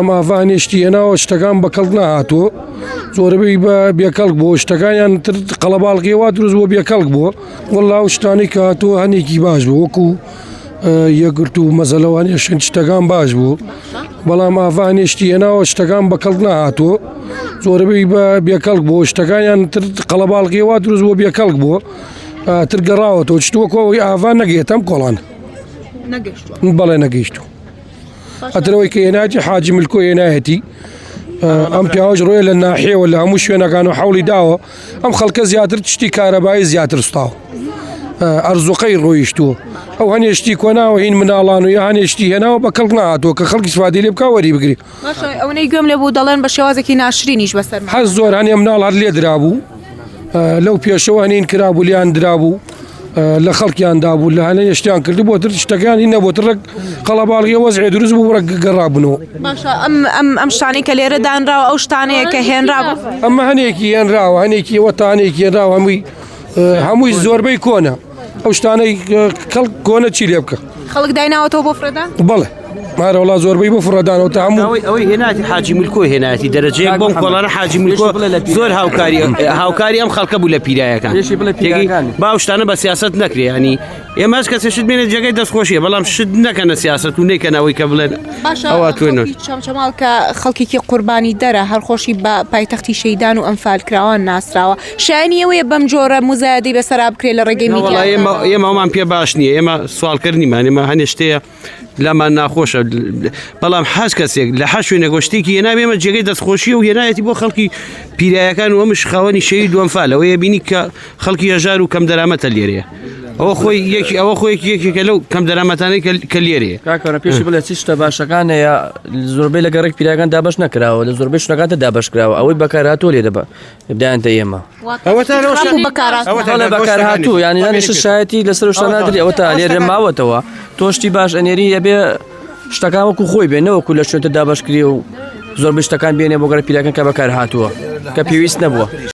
ئەم ئاڤانێ شتی هێناوە شتەکان بە کەڵک نەهاتووە زۆربەی بە بێکەڵک بووە شتەکانیان تر قەڵەباڵغی وا دروست بووە بێکەڵک بووە وەڵا ئەو شتانەی کە هاتووە هەنێکی باش بوو وەکو یەکگرت و مەزەلەوانی شن شتەکان باش بوو بەڵام ئاڤانێ شتی هێناوە شتەکان بە کەڵک نەهاتووە زۆربەی بە بێکەڵک بووە شتەکانیان تر قەڵەباڵغی وا دروست بووە بێکەڵک بووە تر گەڕاوەتەوە شت وەکو ئەوەی ئاڤان نەگەیەتەم کۆڵان نەگەیشتووە بەڵێ نەگەیشتووە ئەترەوەی کە هێناتی حاجی ملکۆ هێنایەتی ئەم پیاوەش ڕۆیە لە ناحیەوە لە هەموو شوێنەکان و حەولی داوە ئەم خەڵکە زیاتر شتی کارەبایی زیاتر سوتاوە ئەرزوقەی ڕۆیشتووە ئەو هەنێ شتی کۆناوە هین مناڵان و یا هەنێ شتی هێناوە بە کەڵک نهاتووە کە خەڵکی سوادی لێ بکا وەری بگری باشە ئەوەی گوێم لێ بوو دەڵێن بە شێوازێکی ناشرینیش بەسەر هەر زۆر هەنێ مناڵ هەر لێ درابوو لەو پێشەوە هەنین کرابوو لیان درابوو لە خەڵکیان دابوو لە هەنێ شتیان کرد بۆ تر شتەکانی نەبوو ترەک قەڵەباڵغی وەزعێ دروست بوو ڕەک گەڕابوونەوە. باشە ئەم ئەم ئەم شتانەی کە لێرە دانراوە ئەو شتانەیە کە هێنرابوو ئەمە هەنێکی هێنراوە هەنێکی ئەوە تا هەنێکی هێنراوە هەمووی هەمووی زۆربەی کۆنە ئەو شتانەی کەڵک کۆنە چی لێ بکە خەڵک دایناوەتەوە بۆ فرەدان بەڵێ مارەوەڵا زۆربەی بۆ فڕەدانەوە تا هەموو ئەوەی ئەوەی هێناتی حاجی ملکۆ هێناتی دەرەجەیەک بۆم کۆڵانە حاجی ملکۆ زۆر هاوکاری هاوکاری ئەم خەڵکە بوو لە پیرایەکان پێشی بڵێ پیرایەکان. با ئەو شتانە بە سیاست نەکرێ ینی ئێمە هەر کەسێ شت بێنێ جێگەی دەستخۆشیە بەڵام شت نەکەنە سیاست و نەیکەنەوەی کە بڵێن باشە ئەوە توێنەوە خەڵکی چەمچەماڵ کە خەڵکێکی قوربانی دەرە هەر خۆشی بە پایتەختی شەیدان و ئەنفالکراوان ناسراوە شایانی ئەوەیە بەم جۆرە موزایەدەی بەسەرا بکرێت لە ڕێگەی وەڵا میدیا ئێمە ئێمە ئەومان پێ باش نییە ئێمە سواڵکردنیمان ئێمە هەنێ شتەیە لامان ناخۆشە بەڵام هەر کەسێک لە هەر شوێنێک و شتێکی هێنا ئێمە جێگەی دەستخۆشیە و هێنایەتی بۆ خەڵکی پیرایەکان و ئەمش خاوەنی شەهید و ئەنفالەوەیە بینی کە خەڵکی هەژار و کەم دەرامەتە لێرەیە ئەوە خۆی یەکی ئەوە خۆیەکی یەکێکە لەو کەم دەرامەتانەی کە لێرەیە کاکەۆرە پێشی بڵێ چی شتە باشەکان هەیە زۆربەی لە گەڕێک پیرەکان دابەش نەکراوە لە زۆربەی شوێنەکان دابەش کراوە ئەوەی بەکارهاتوو لێ دەبە دایانتە ئێمە بەکارهاتوو یانی دانیشت شایەتی لەسەر شتە نادری ئەوە تا لێرە ماوەتەوە تۆ شتی باش ئەنێری ئەبێ شتەکان وەکو خۆی بێ نەوەکو لە شوێنتە دابەشکری و زۆر شتەکان بێنێ بۆ گەڕ پیرەکان کە بەکار هاتووە کە پێویست نەبووە.